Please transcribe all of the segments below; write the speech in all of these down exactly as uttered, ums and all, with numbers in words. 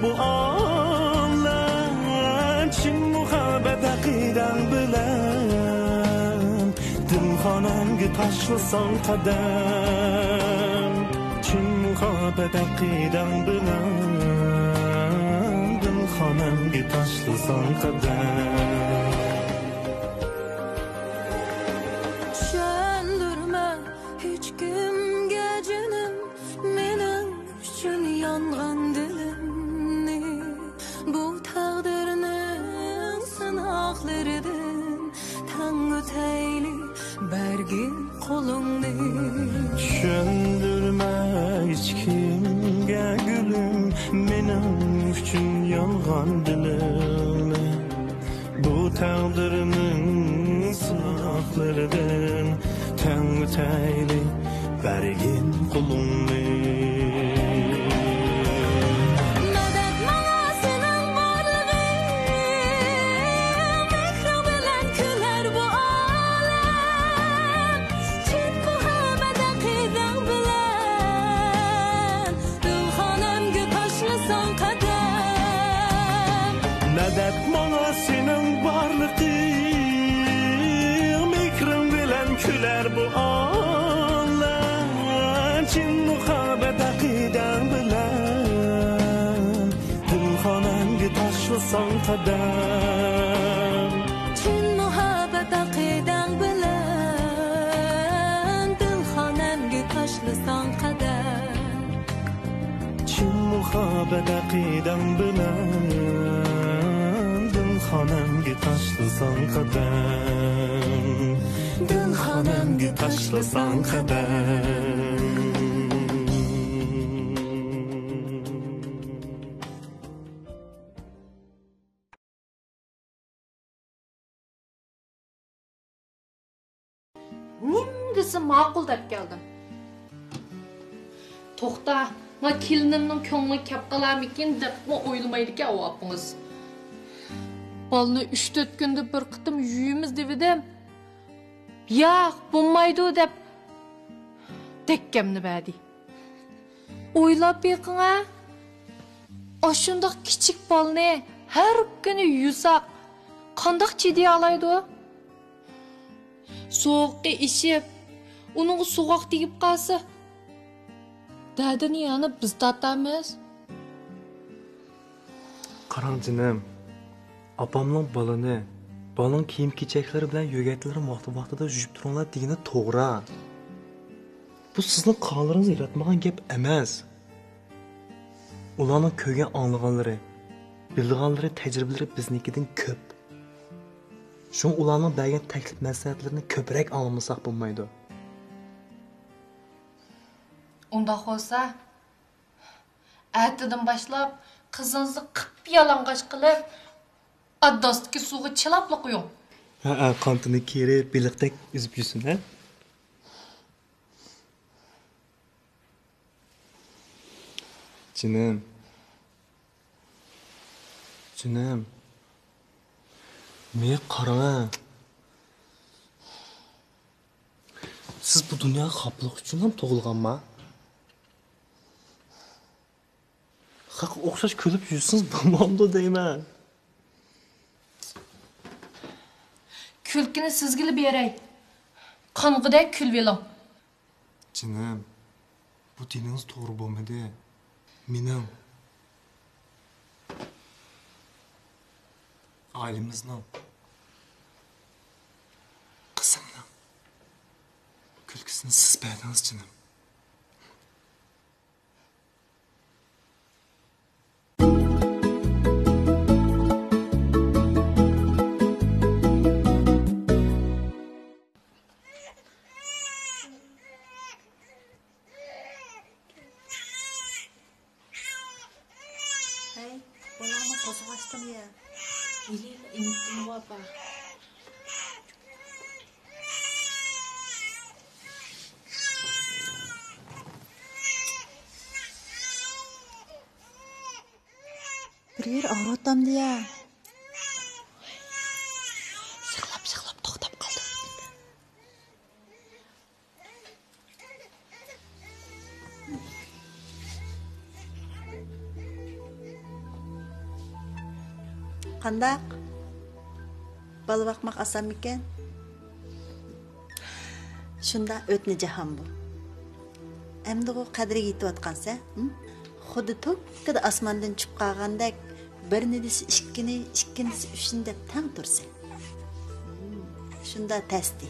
بۇ ئالەم چىن مۇھەببەت ئەقىدەڭ بىلەن، دىلخانەمگە تاشلىساڭ قەدەم. چىن مۇھەببەت ئەقىدەڭ بىلەن، دىلخانەمگە تاشلىساڭ قەدەم. چۈشەندۈرمە ھېچكىمگە جېنىم، مېنىڭ ئۈچۈن يانغان دىلىمنى، بۇ تەقدىرنىڭ سىناقلىرىدىن تەڭ ئۆتەيلى بەرگىن قولۇڭنى. چۈشەندۈرمە ھېچكىمگە گۈلۈم، مېنىڭ ئۈچۈن يانغان دىلىمنى، بۇ تەقدىرنىڭ سىناقلىرىدىن تەڭ ئۆتەيلى بەرگىن قولۇڭنى. مەدەت ماڭا سېنىڭ بارلىقىڭ، مېھرىڭ بىلەن كۈلەر بۇ ئالەم. چىن مۇھەببەت ئەقىدەڭ بىلەن، دىلخانەمگە تاشلىساڭ قەدەم. مەدەت ماڭا سېنىڭ بارلىقىڭ، مېھرىڭ بىلەن كۈلەر بۇ ئالەم. چىن مۇھەببەت ئەقىدەڭ بىلەن، دىلخانەمگە تاشلىساڭ قەدەم. چىن مۇھەببەت ئەقىدەڭ بىلەن، دىلخانەمگە تاشلىساڭ قەدەم. چىن مۇھەببەت ئەقىدەڭ بىلەن، دىلخانەمگە تاشلىساڭ قەدەم. دىلخانەمگە تاشلىساڭ قەدەم. نېمە دېسە ماقۇل دەپ كەلدىم. توختا، ما كېلىنىمنىڭ كۆڭلىگە كەپ قالارمىكىن دەپمۇ ئويلىمايدىكەن ئۇ ئاپىڭىز. بالىنى ئۈچ تۆت كۈندە بىر قېتىم يۇيىمىز دېۋىدىم. ياق، بولمايدۇ دەپ دەككەمنى بەردى. ئويلاپ بېقىڭە، ئاشۇنداق كىچىك بالىنى ھەر كۈنى يۇساق، قانداق چىدىيالايدۇ؟ سوغۇقى ئېشىپ، ئۇنىڭغا سوغۇق تېگىپ قالسا، دەردىنى يەنە بىز تارتارمىز. قاراڭ جېنىم، ئاپامنىڭ بالىنى، بالىنىڭ كىيىم-كېچەكلىرى بىلەن يۆگەيلىرىنى ۋاقتى-ۋاقتىدا يۇيۇپ تۇرۇڭلار دېگىنى توغرا. بۇ سىزنىڭ قانلىرىڭىزدا ياراتمىغان گەپ ئەمەس. ئۇلارنىڭ كۆرگەن ئاڭلىغانلىرى، بىلىدىغانلىرى، تەجرىبىلىرى بىزنىڭكىدىن كۆپ. شۇڭا ئۇلارنىڭ بەرگەن تەكلىپ-مەسلىھەتلىرىنى كۆپرەك ئاڭلىمىساق بولمايدۇ. ئۇنداق بولسا، ئەتىدىن باشلاپ قىزىڭىزنى قىپيالىڭاچ قىلىپ، ئادداستىكى سۇغا چىلاپلا قويۇڭ. ھەئە، قانىتىنى كېرىپ، بېلىقتەك ئۈزۈپ يۈرسۇن، ھە؟ جېنىم. جېنىم. مېنى قاراڭە. سىز بۇ دۇنياغا خاپىلىق ئۈچۈنلا تۇغۇلغانما؟ خەققە ئوخشاش كۈلۈپ يۈرسىڭىز بولمامدۇ دەيمەن. كۈلكىنى سىزگىلا بېرەي. قانغۇدەك كۈلۈۋېلىڭ. جېنىم، بۇ دېگىنىڭىز توغرا بولمىدى. مېنىڭ، ئائىلىمىزنىڭ، قىزىمنىڭ كۈلكىسىنى سىز بەردىڭىز، جېنىم. ھەي، بالامنىڭ قورسىقى ئاچتىمۇ يا؟ ئېلى، ئېمىتتىمۇ ئاپا؟ بىر يېرى ئاغرىۋاتامدۇ يا؟ يىغلاپ، يىغلاپ توختاپ قالدى. قانداق؟ بالا باقماق ئاسانمىكەن؟ شۇنداق ئۆتنە جاھان بۇ. ئەمدىغۇ قەدرىگە يېتىۋاتقانسەن، ھىم؟ خۇددى توككىدا ئاسماندىن چۈشۈپ قالغاندەك، بىرنى دېسە ئىككىنى، ئىككىنى دېسە ئۈچنى دەپ تەڭ تۇرىسەن. ھىم، شۇنداق تەستى.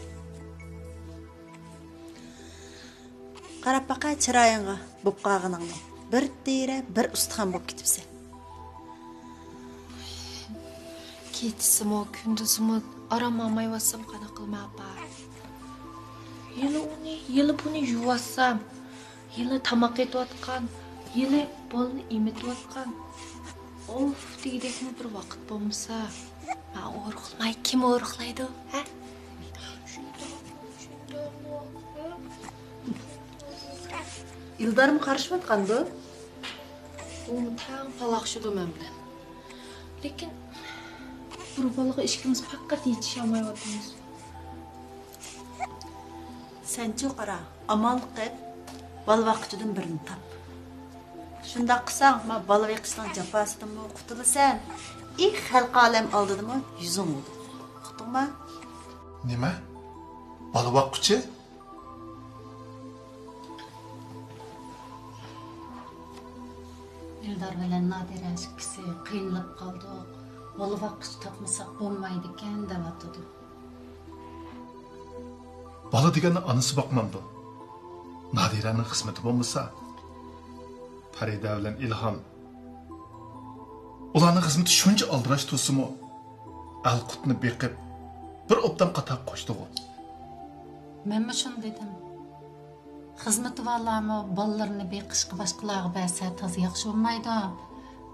قاراپ باقاي چىرايىڭغا بوپ قالغىنىڭنى. بىر تېرە، بىر ئۇستىخان بوپ كېتىپسەن. كېچىسىمۇ، كۈندۈزىمۇ ئارام ئالمايۋاتسام قانداق قىلىمەن، ئاپا؟ ھېلى ئۇنى، ھېلى بۇنى يۇۋاتسام، ھېلى تاماق ئېتىۋاتقان، ھېلى بالىنى ئېمىتىۋاتقان. ئوف دېگۈدەكمۇ بىر ۋاقىت بولمىسا، مەن ئورۇقلىماي كىم ئورۇقلايدۇ، ھە؟ ئىلدارمۇ قارىشىۋاتقاندۇ؟ ئۇمۇ تەڭ پالاقشىدۇ مەن بىلەن. لېكىن بىر بالىغا ئىككىمىز پەقەت يېتىشەلمەيۋاتىمىز. سەنچۇ قارا، ئامال قىپ، بالا باققۇچىدىن بىرنى تاپ. شۇنداق قىلساڭ، ما بالا بېقىشنىڭ جاپاسىدىنمۇ قۇتۇلىسەن، ئى خەلقى ئالەم ئالدىدىمۇ يۈزۈڭ بولىدۇ. ئۇقتۇڭما؟ نېمە؟ بالا باققۇچى؟ ئىلدار بىلەن نادىرە ئىككىسى قىينىلىپ قالدۇق، بالا باققۇچى تاپمىساق بولمايدىكەن دەۋاتىدۇ. بالا دېگەننى ئانىسى باقمامدۇ؟ نادىرەنىڭ خىزمىتى بولمىسا، پەرىدە بىلەن ئىلھام، ئۇلارنىڭ خىزمىتى شۇنچە ئالدىراش تۇرسىمۇ، ئەلقۇتنى بېقىپ، بىر ئوبدان قاتار قوشتىغۇ. مەنمۇ شۇنى دېدىم. خىزمىتى بارلارمۇ بالىلىرىنى بېقىشقا باشقىلارغا بەرسە تازا ياخشى بولمايدۇ.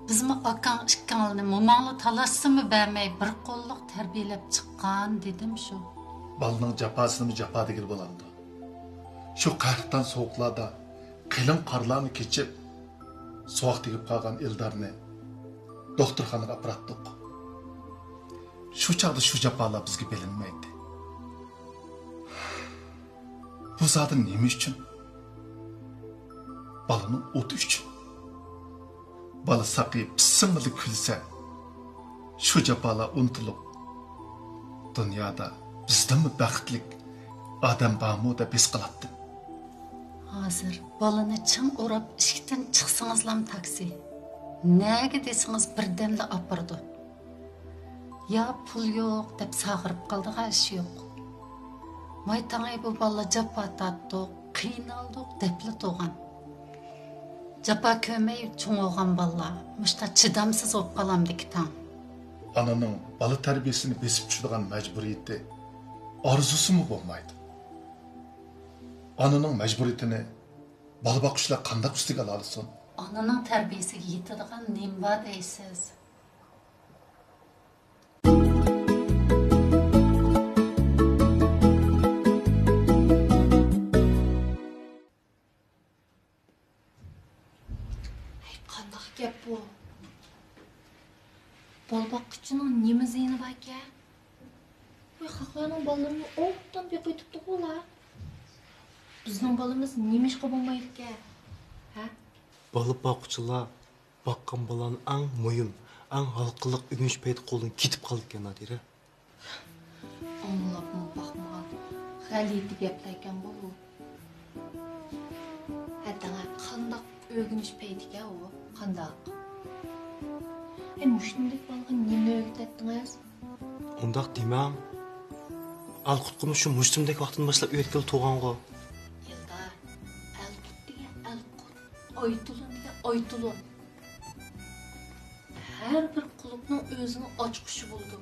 بىزمۇ ئاكاڭ ئىككىڭلارنى موماڭلار تالاشسىمۇ بەرمەي بىر قوللۇق تەربىيەلەپ چىققان دېدىم شۇ. بالىنىڭ جاپاسىنىمۇ جاپا دېگىلى بولامدۇ؟ شۇ قەھرىتان سوغۇقلاردا قېلىن قارلارنى كېچىپ، سوغۇق تېگىپ قالغان ئىلدارنى دوختۇرخانىغا ئاپىراتتۇق. شۇ چاغدا شۇ جاپالار بىزگە بىلىنمەيتتى. بۇ زادى نېمە ئۈچۈن؟ بالىنىڭ ئوتى ئۈچۈن. بالا ساقىيىپ پىسسىڭىدە كۈلسە، شۇ جاپالار ئۇنتۇلۇپ، دۇنيادا بىزدىنمۇ بەختلىك ئادەم بارمۇ دەپ ھېس قىلاتتىم. ھازىر بالىنى چىڭ ئوراپ ئىشىكتىن چىقسىڭىزلام تاكسى، نەگە دېسىڭىز بىردەمدە ئاپىرىدۇ. يا پۇل يوق دەپ ساغىرىپ قالىدىغان ئىش يوق. ماي تاڭى بۇ بالىلار جاپا تارتتۇق، قىينالدۇق دەپلا تۇرغان. جاپا كۆرمەي چوڭ بولغان بالىلار مۇشتا چىدامسىز بولۇپ قالامدىكى تاڭ. ئانىنىڭ بالا تەربىيەسىنى بېسىپ چۈشىدىغان مەجبۇرىيىتى، ئارزۇسىمۇ بولمايدۇ. ئانىنىڭ مەجبۇرىيىتىنى بالا باققۇچىلار قانداق ئۈستىگە ئالالىسۇن؟ ئانىنىڭ تەربىيەسىگە يېتىدىغان نېمە بار دەيسىز؟ ھەي، قانداق گەپ بۇ؟ بالا باققۇچىنىڭ نېمە زىيىنى باركەن؟ ۋاي، خەقلەرنىڭ بالىلىرىنى ئوبدان بېقىۋېتىپتىغۇ ئۇلار. بىزنىڭ بالىمىز نېمىشقا بولمايدىكەن؟ ھە؟ بالا باققۇچىلار باققان بالىلارنىڭ ئەڭ مۇھىم، ئەڭ ھالقىلىق ئۆگىنىش پەيتى قولدىن كېتىپ قالىدىكەن، نادىرە. ئاڭلاپمۇ باقمىغان غەلىتە گەپلەركەن بۇ. ھەدەڭە، قانداق ئۆگىنىش پەيتىكەن ئۇ؟ قانداق؟ ھەي، مۇشتۇمدەك بالىغا نېمىنى ئۆگىتەتتىڭىز؟ ئۇنداق دېمەڭ. ئەلقۇتقىمۇ شۇ مۇشتۇمدەك ۋاقتىدىن باشلاپ ئۆگىتىپ تۇرغانغۇ. ئىلدار، ئەلقۇت دېگەن ئەلقۇت. ئايتۇلۇن دېگەن ئايتۇلۇن. ھەر بىر قۇلۇپنىڭ ئۆزىنىڭ ئاچقۇچى بولىدۇ.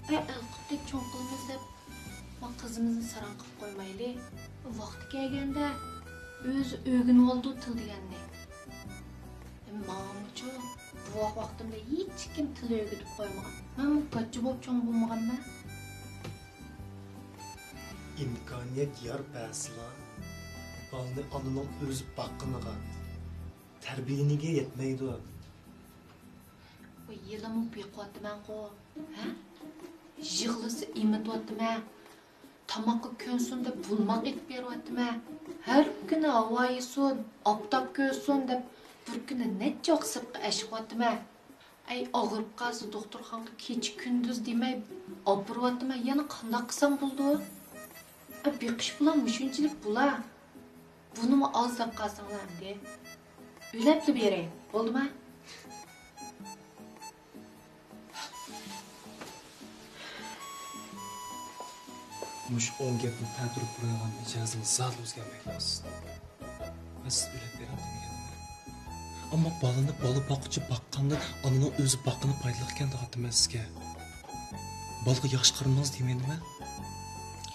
ئەي، ئەلقۇتتەك چوڭ قىلىمىز دەپ، ما قىزىمىزنى ساراڭ قىلىپ قويمايلى. ۋاقتى كەلگەندە ئۆزى ئۆگىنىۋالىدۇ تىل دېگەننى. ماڭىمۇچۇ، بوۋاق ۋاقتىمدا ھېچكىم تىل ئۆگىتىپ قويمىغان. مەنمۇ گاچا بولۇپ چوڭ بولمىغانمەن. ئىمكانىيەت يار بەرسىلا، بالىنى ئانىنىڭ ئۆزى باققىنىغا، تەربىيەلىنىگە يەتمەيدۇ. ۋاي، ھېلىمۇ بېقىۋاتىمەنغۇ، ھە؟ يىغلىسا ئېمىتىۋاتىمەن. تاماققا كۆنسۇن دەپ بۇلماق ئېتىپ بېرىۋاتىمەن. ھەر كۈنى ھاۋا يېسۇن، ئاپتاپ كۆرسۇن دەپ بىر كۈنى نەچچە ۋاق سىرتقا ئەشىقىۋاتىمەن. ئەي، ئاغرىپ قالسا دوختۇرخانىغا كېچە-كۈندۈز دېمەي ئاپىرىۋاتىمەن، يەنە قانداق قىلسام بولىدۇ؟ ئە، بېقىش پۇلام مۇشۇنچىلىك بولا. بۇنىمۇ ئاز دەپ قالساڭلار ئەمدى. ئۆلەپلا بېرەي، بولدىما؟ مۇشۇ ئون گەپنى تەتۈرۈپ بۇرايغان مىجەزىڭىز زادىلا ئۆزگەرمەيدۇ سىزنىڭ. مەن سىز ئۆلۈپ بېرىڭ دېمىگەنمەن. ئەمما بالىنى بالا باققۇچى باققاندىن ئانىنىڭ ئۆزى باققىنى پايدىلىقكەن دەۋاتىمەن سىزگە. بالىغا ياخشى قارىمىڭىز دېمەيدىمەن.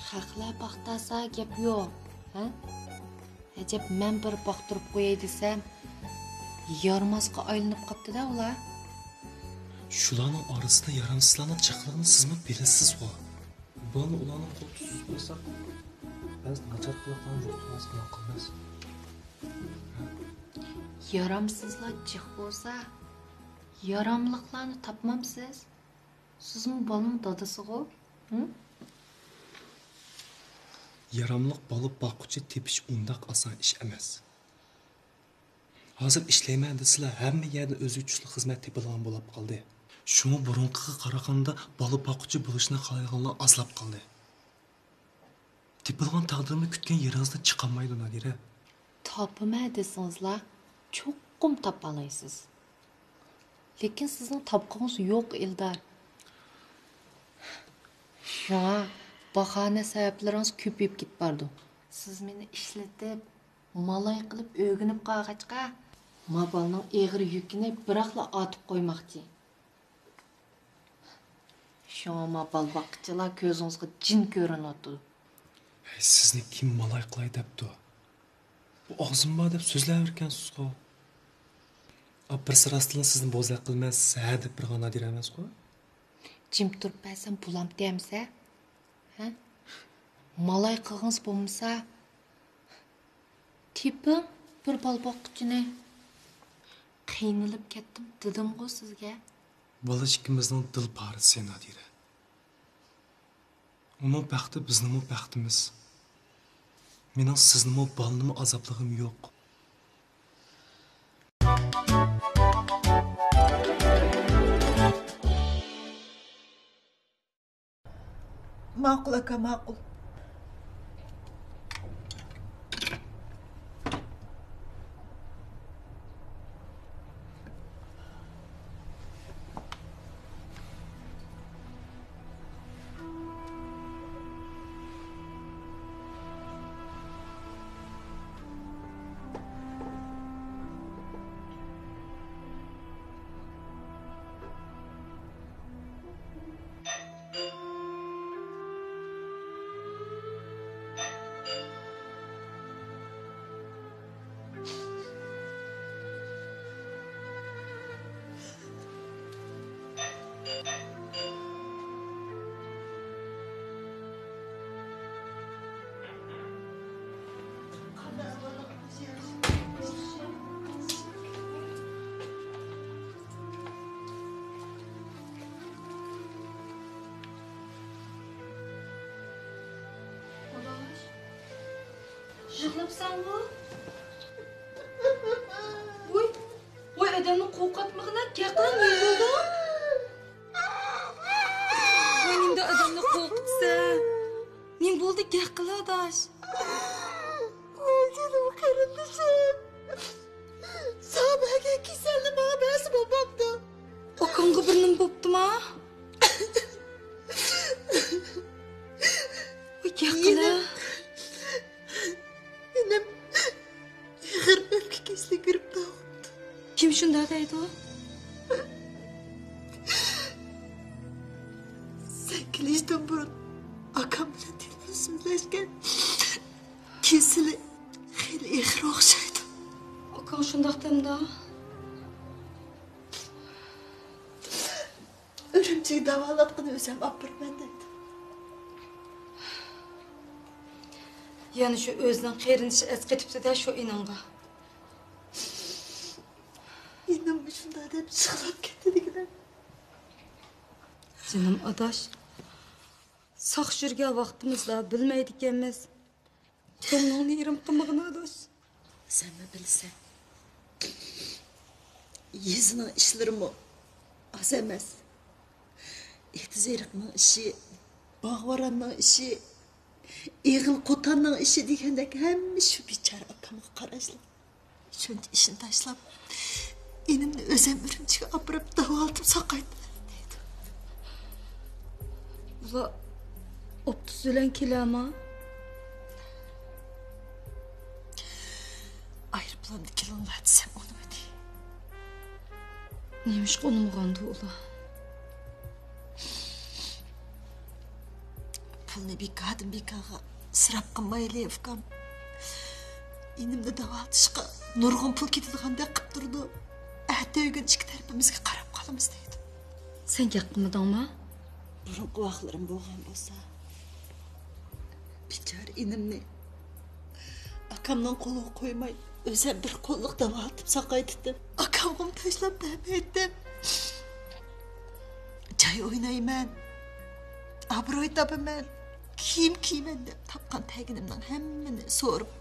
خەقلەر باقتاسا گەپ يوق، ھە؟ ئەجەب، مەن بىر باقتۇرۇپ قوياي دېسەم، يارىماسقا ئايلىنىپ قاپتۇ-دە ئۇلار. شۇلارنىڭ ئارىسىدا يارامسىزلارنىڭ جىقلىقىنى سىزمۇ بىلىسىزغۇ. بالىنى ئۇلارنىڭ قولىدا سۈزۈپ قويساق، بەزى ناچارلىقلارنى يوقىتىۋالسا گۇناھ قىلماس. يارامسىزلار جىق بولسا، ياراملىقلارنى تاپمامسىز؟ سىزمۇ بالىنىڭ دادىسىغۇ؟ ھە؟ ياراملىق بالا باققۇچى تېپىش ئۇنداق ئاسان ئىش ئەمەس. ھازىر ئىشلەيمەن دېسىلا، ھەممە يەردىن ئۆزىگە چۈشلۈك خىزمەت تېپىلغان بولاپ قالدى. شۇڭا بۇرۇنقىغا قارىغاندا بالا باققۇچى بولۇشنى خالايدىغانلار ئازلاپ قالدى. تېپىلغان تەقدىرمۇ كۈتكەن يېرىڭىزدىن چىقالمايدۇ، نادىرە. تاپىمەن دېسىڭىزلا، چوقۇم تاپالايسىز. لېكىن سىزنىڭ تاپقۇڭىز يوق، ئېلدار. شۇڭا باھانە سەۋەبلىرىڭىز كۆپىيىپ كېتىپ بارىدۇ. سىز مېنى ئىشلىتىپ، مالاي قىلىپ ئۆگىنىپ قالغاچقا، ما بالىنىڭ ئېغىر يۈكىنى بىراقلا ئارتىپ قويماقچى. شۇڭا ما بالا باققۇچىلار كۆزىڭىزغا جىن كۆرۈنۈۋاتىدۇ. ھەي، سىزنى كىم مالاي قىلاي دەپتۇ؟ بۇ ئاغزىم بار دەپ سۆزلەۋېرىكەنسىزغۇ. ئاپىرسا راستىنلا سىزنى بوزەك قىلىمەن، سىز ھە دەپ بېرىدىغان نادىرە ئەمەسقۇ. جىم تۇرۇپ بەرسەم بولامتى ئەمىسە؟ ھە؟ مالاي قىلغىڭىز بولمىسا، تېپىڭ بىر بالا باققۇچىنى. قىينىلىپ كەتتىم دېدىمغۇ سىزگە. بالا ئىككىمىزنىڭ دىل پارىسى نادىرە. ئۇنىڭ بەختى بىزنىڭمۇ بەختىمىز. مېنىڭ سىزنىمۇ، بالىنىمۇ ئازابلىغۇم يوق. ماقۇل ئاكا، ماقۇل. يىغلاپسەنغۇ؟ ۋوي، ۋوي، ئادەمنى قورقۇتمىغىنا، گەپ قىلە، نېمە بولدى؟ ۋوي، نېمىدە ئادەمنى قورقۇتىسەن؟ نېمە بولدى، گەپ قىل، ئاداش. ۋوي، جېنىم قېرىندىشىم. ساڭا بەرگەن كېسەلنى ماڭا بەرسە بولمامدۇ؟ ئۇكاڭغا بىر نېمە بوپتۇما؟ ۋوي، گەپ قىلە. ئىنىم، ئېغىر ئۆپكە كېسىلىگە گىرىپتار بوپتۇ. كىم شۇنداق دەيدۇ؟ سەن كېلىشتىن بۇرۇن ئاكام بىلەن تېلېفون سۆزلەشكەن. كېسىلى خېلى ئېغىر ئوخشايدۇ. ئاكاڭ شۇنداق دەمدۇ؟ ئۈرۈمچىگە داۋالاتقىنى ئۆزۈم ئاپىرىمەن دەيدۇ. يەنە شۇ ئۆزىنىڭ قېرىندىشى ئەسقېتىپتۇ-دە شۇ ئىنىڭغا. ئىنىم مۇشۇنداق دەپ يىغلاپ كەتتى دېگىنە. جېنىم ئاداش، ساق يۈرگەن ۋاقتىمىزدا بىلمەيدىكەنمىز. كۆڭلۈڭنى يېرىم قىلمىغىن ئاداش. سەنمۇ بىلىسەن. يېزىنىڭ ئىشلىرىمۇ قىز ئەمەس. ئېتىز-ئېرىقنىڭ ئىشى، باغ-ۋاراننىڭ ئىشى، ئېغىل-قوتاننىڭ ئىشى دېگەندەك ھەممە شۇ بىچارە ئاكامغا قاراشلىق. شۇنچە ئىشنى تاشلاپ، ئىنىمنى ئۆزەم ئۈرۈمچىگە ئاپىرىپ داۋالىتىپ ساقايتىمەن دەيدۇ. ئۇلار ئوپتۇس بىلەن كېلەما؟ ئايروپىلاندا كېلىڭلار دېسەم ئۇنىمىدى. نېمىشقا ئۇنىمىغاندۇ ئۇلار؟ پۇلنى بىكاردىن بىكارغا ئىسراپ قىلمايلى، ئۇكام. ئىنىمنى داۋالىتىشقا نۇرغۇن پۇل كېتىدىغاندەك قىلىپ تۇرىدۇ. ئەتە ئۆگۈن ئىككى تەرىپىمىزگە قاراپ قالىمىز دەيدۇ. سەن گەپ قىلمىدىڭما؟ بۇرۇنقى ۋاقىتلىرىم بولغان بولسا، بىچارە ئىنىمنى ئاكامنىڭ قولىغا قويماي، ئۆزۈم بىر قوللۇق داۋالىتىپ ساقايتىتتىم. ئاكامغىمۇ تاشلاپ بەرمەيتتىم. جاي ئوينايمەن، ئابرۇي تاپىمەن، كىيىم كىيىمەن دەپ تاپقان تەگىنىمنىڭ ھەممىنى سورۇپ،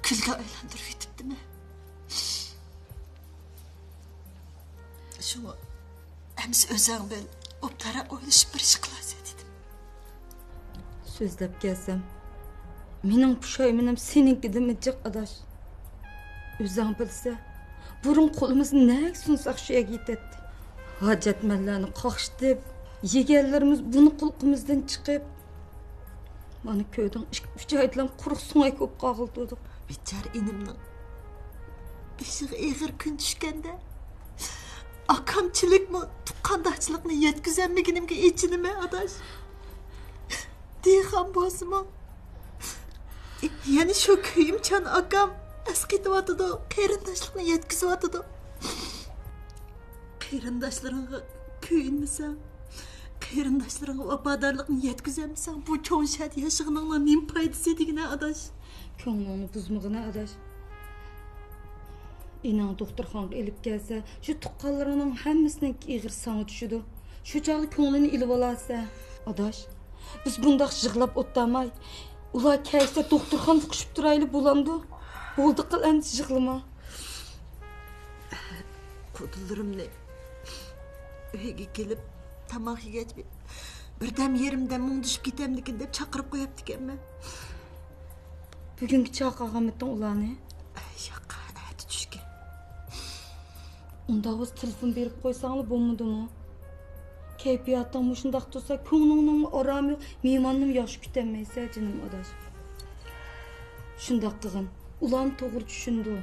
كۈلگە ئايلاندۇرۇپ يېتىپتىمەن. شۇڭا ئەمىسە ئۆزۈڭ بىل، ئوبدانراق ئويلىشىپ بىر ئىش قىلارسەن دېدىم. سۆزلەپ كەلسەم، مېنىڭ پۇشايمىنىم سېنىڭكىدىنمۇ جىق، ئاداش. ئۆزۈڭ بىلسە، بۇرۇن قولىمىزنى نەگە سۇنساق شۇ يەرگە يېتەتتى. ھاجەتمەنلەرنى قاقشىتىپ، يېگەنلىرىمىز بۇنى قۇلىقىمىزدىن چىقىپ، مانا كۆردۈڭ، ئىككى-ئۈچ ئايدىلا قۇرۇق سۆڭەك بولۇپ قالغىلى تۇردۇق. بىچارە ئىنىمنىڭ بېشىغا ئېغىر كۈن چۈشكەندە، ئاكامچىلىكمۇ، تۇغقانداشچىلىقنى يەتكۈزەلمىگىنىمگە ئېچىنىمەن، ئاداش. دېھقان بولسىمۇ، يەنە شۇ كۆيۈمچان ئاكام ئەسقېتىۋاتىدۇ، قېرىنداشلىقنى يەتكۈزۈۋاتىدۇ. قېرىنداشلىرىڭغا كۆيۈنمىسەڭ، قېرىنداشلىرىڭغا ۋاپادارلىقنى يەتكۈزەلمىسەڭ، بۇ چوڭ شەھەردە ياشىغىنىڭنىڭ نېمە پايدىسى دېگىنە، ئاداش؟ كۆڭلۈڭنى بۇزمىغىنە، ئاداش. ئىنىڭ دوختۇرخانىغا ئېلىپ كەلسە، شۇ تۇغقانلىرىڭنىڭ ھەممىسىنىڭ ئېغىر ساڭا چۈشىدۇ. شۇ چاغدا كۆڭلىنى ئېلىۋالارسەن. ئاداش، بىز بۇنداق يىغلاپ ئولتۇرماي، ئۇلار كەلسە دوختۇرخانىدا قۇشۇپ تۇرايلى، بولامدۇ؟ بولدى قىل ئەمدى يىغلىما. قوتۇنلىرىمنى ئۆيگە كېلىپ، تاماق يېگەچ، بىردەم يېرىمدە مۇڭدىشىپ كېتەمدىكىن دەپ چاقىرىپ قويۇپتىكەنمەن. بۈگۈنگىچە چاقىرغانمىتىڭ ئۇلارنى؟ ياق، ئەتە چۈشكە. ئۇنداق بولسا تېلېفون بېرىپ قويساڭلا بولمىدىمۇ؟ كەيپىياتىڭ مۇشۇنداق تۇرسا، كۆڭلۈڭنىڭمۇ ئارامى يوق، مېھماننىمۇ ياخشى كۈتەلمەيسەن، جېنىم ئاداش. شۇنداق قىلغىن، ئۇلارمۇ توغرا چۈشىنىدۇ.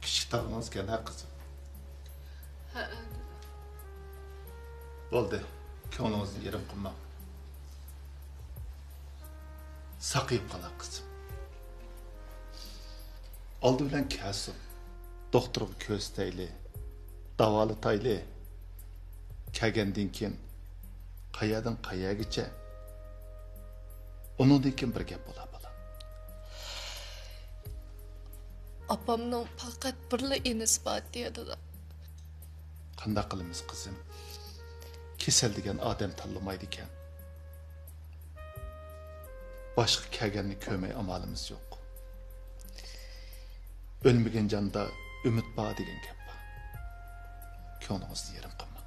كىچىك تاغىڭىزكەن ھە، قىزىم؟ ھەئە، دادا. بولدى، كۆڭلىڭىزنى يېرىم قىلماڭ. ساقىيىپ قالا، قىزىم. ئالدى بىلەن كەلسۇن. دوختۇرغا كۆرسىتەيلى، داۋالىتايلى. كەلگەندىن كېيىن قەيەردىن قەيەرگىچە، ئۇنىڭدىن كېيىن بىر گەپ بولا، بالام. ئاپامنىڭ پەقەت بىرلا ئىنىسى بار ئىدى، دادا. قانداق قىلىمىز، قىزىم؟ كېسەل دېگەن ئادەم تاللىمايدىكەن. باشقا كەلگەننى كۆرمەي ئامالىمىز يوق. ئۆلمىگەن جاندا ئۈمىد بار دېگەن گەپ بار. كۆڭلىڭىزنى يېرىم قىلماڭ.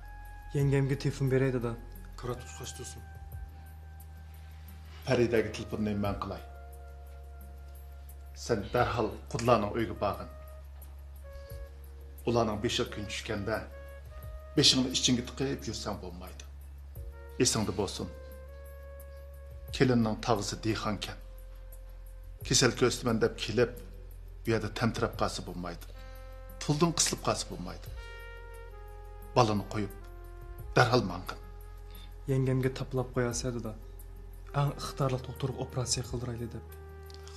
يەڭگەمگە تېلېفون بېرەي، دادا. كاراتۇش قاچ تۇرسۇن. پەرىدەگە تېلېفوننى مەن قىلاي. سەن دەرھال قۇدىلارنىڭ ئۆيىگە بارغىن. ئۇلارنىڭ بېشىغا كۈن چۈشكەندە، بېشىڭنى ئىچىڭگە تىقىپ يۈرسەڭ بولمايدۇ. ئېسىڭدە بولسۇن، كېلىننىڭ تاغىسى دېھقانكەن. كېسەل كۆرسىتىمەن دەپ كېلىپ، بۇ يەردە تەمتىرەپ قالسا بولمايدۇ. پۇلدىن قىسىلىپ قالسا بولمايدۇ. بالىنى قويۇپ، دەرھال ماڭغىن. يەڭگەمگە تاپىلاپ قويارسەن، دادا. ئەڭ ئىقتىدارلىق دوختۇرغا ئوپېراتسىيە قىلدۇرايلى دەپ.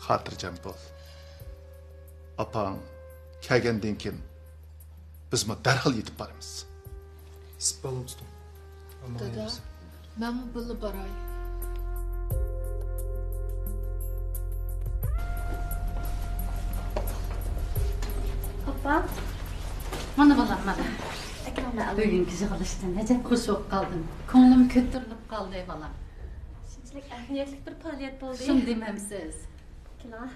خاتىرجەم بول. ئاپاڭ كەلگەندىن كېيىن، بىزمۇ دەرھال يېتىپ بارىمىز. ئىسپالنى تۇتۇڭ. دادا، مەنمۇ بىللە باراي. ئاپا. مانا بالام، مانا. ئەكرەم ئەلى. بۈگۈنكى يىغىلىشتىن ئەجەب خۇش بولۇپ قالدىم. كۆڭلۈم كۆتۈرۈلۈپ قالدى، بالام. كۆپچىلىك ئەھمىيەتلىك بىر پائالىيەت بولدى. شۇندىمەمسىز؟ كېلىڭ.